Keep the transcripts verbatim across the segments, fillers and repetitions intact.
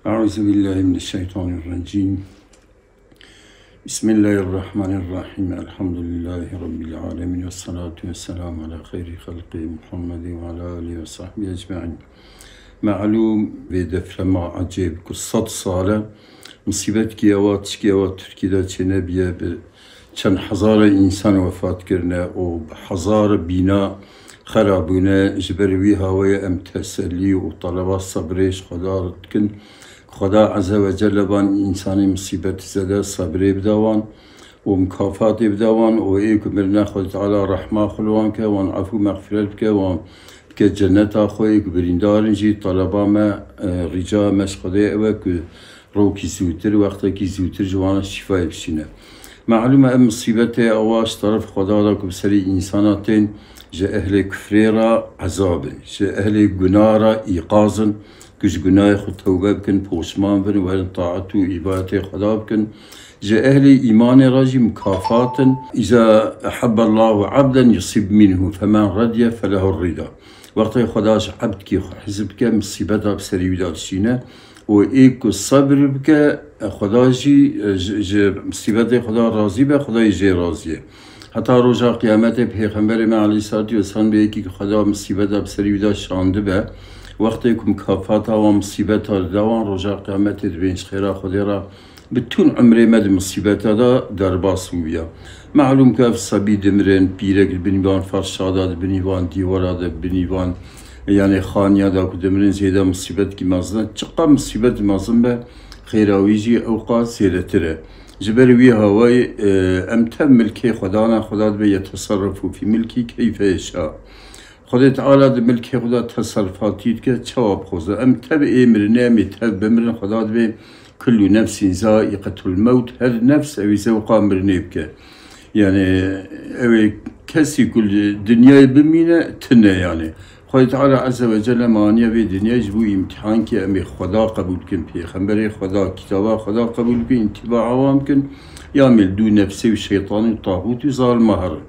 أعوذ بالله من الشيطان الرجيم. بسم الله الرحمن الرحيم. الحمد لله رب العالمين. والصلاة والسلام على خير خلقه محمد وعلى آله وصحبه أجمعين. Melûm vê deprema ecêb ku sed sal e, musîbetkî ewa, tişkî ewa Tirkî de çênebiye, bi çend hezare însan wefat kirine û bi hezare bîna xera bûne. Ji ber wî hawayê em tesellî û teleba sebrê ji Xweda re dikin. Xweda Azze ve Celle van însanê musîbet zede sebrê bide wan û mikafatê bide wan û ê ku mirine Xwedê Teala rehma xwe li wan ke, wan efû mexfiret bike, wan bike cenneta xwe. Ê ku birîndar in jî, taleba me, e, rîca me ji Xwedê ew e ku rokî zûtir, wextekî zûtir ji wan şîfayê bişîne. Melûm e, ev musîbetê ewa ji teref Xweda re ku bi serî însana tên, ji ehlê kufrê re ezab in, ji ehlê guna re îqaz in, ku ji gunahê xwe tewbe bikin, poşman bin, werin taet û îbadetê Xweda bikin. Ji ehlê îmanê re jî mukafat in. Îza ehebbe Allahu abden yusib minhu, femen rediye felehu rida. Wextê Xweda ji ebdkî xwe hizib bike, musîbeta bi serî wî de dişîne û ê ku sebr bike, Xweda jî, ji, ji musîbetê Xweda razî be, Xweda jî jê razî ye. Heta roja qiyametê Pêxemberê me aleyhissalatu vesselam bê yekî ku Xweda musîbeta bi serî wî de şandibe, wextê ku mukafata wan musîbeta dide wan, roja qiyametê dibên ji xêra Xwedê re, bi tûn umrê me di musîbeta de derbas bûya. Melûm ku ev sebî dimirin, pîrek di binî van ferşa de, di binî van dîwara de, di binî van, yanê, xaniya de ku dimirin, zêde musîbetkî mezin e. Çiqas musîbet mezin be, xêra wî jî ewqas zêdetir e. Ji ber wî hawayê, e, em tev milkê Xweda ne, Xweda dibe yeteserrefu fî milkî keyfe yeşa. Xwedê Teala di milkê xwe de teserrufatî dike, çawa bixwaze. Em tev ê mirinê, em ê tev bimirin, Xweda dibê kullu nefsîn zaiqetul mewt, her nefs ew ê zewqa mirinê bike. Yani ew ê kesî ku li dinyayê bimîne, tune yani. Xwedê Teala Azze ve Celle maniya vê dinyayê ji bo îmtîhankê em ê Xweda qebûl bikin, Pêxemberê Xweda, kitaba Xweda qebûl bikin, întîbaa wan bikin, ya mê li dû nefsê û şeytanê û taxût û zalima herin.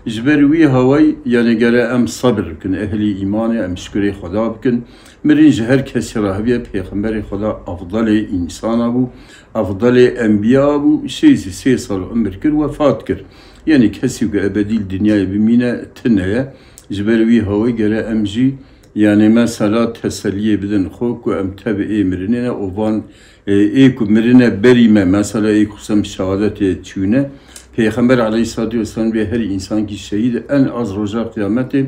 Ji ber wî hawayî, yani gere em sebir bikin, ehlî îmanê, em şikurê Xweda bikin. Mirin ji her kesî re hebiye, Pêxemberê Xweda efdelê însana bû, efdelê enbiya bû, şêst û sê sal umir kir, wefat kir. Yani kesî ku ebedî li dinyayê bimîne, tune ye. Ji ber wî hawayî gere em jî, yani mesela teselliyê bidin xwe ku em tev ê mirinê ne û van, e, ê ku mirine berî me, mesela ê ku sem şehadetê çûne. Pêxember aleyhissalatu vesselam bê her însankî şehîd en az roja qiyametê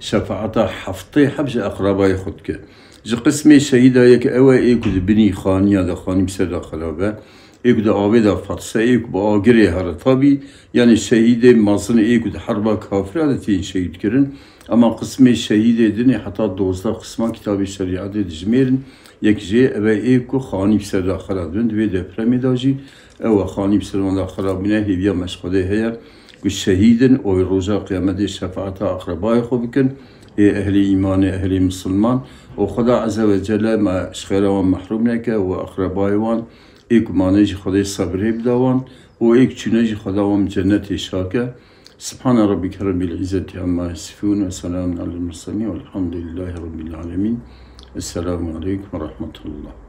şefaeta heftê heb ji eqrebayê xwe dike. Ji qismê şehîda yek ew e, ê ku di binî xaniya de, xanî bi ser de xera be, ê ku di avê de ferse, ê ku bi agirê here. Tabî, yani şehîdê mezin ê ku di herba kafira de tên şehîd kirin. Ema qismê şehîdê din ê heta dozdeh qisma kitabê şerîetê dijmêrin. Yek jê ev e, ê ku xanî bi ser de xera dibin. Di vê depremê de jî ew e, xanî bi ser wan de xera bûne, hêviya me ji Xwedê heye ku şehîd in û roja qiyametê şefaeta aqrebayê xwe bikin. Ê ehlê îmanê, ehlê misilman û Xweda Azze ve Celle me ji xêra wan mehrûm neke û aqrebayê wan ê ku mane jî Xwedê sebrê bide wan û ê ku çûne jî Xweda wan bi cennetê şa ke. Subhane Rabbike Rabbil İzzeti Amma Yasifun ve Selamun Alel Murselin Velhamdülillahi Rabbil Alemin. Esselamu Aleyküm ve Rahmetullah.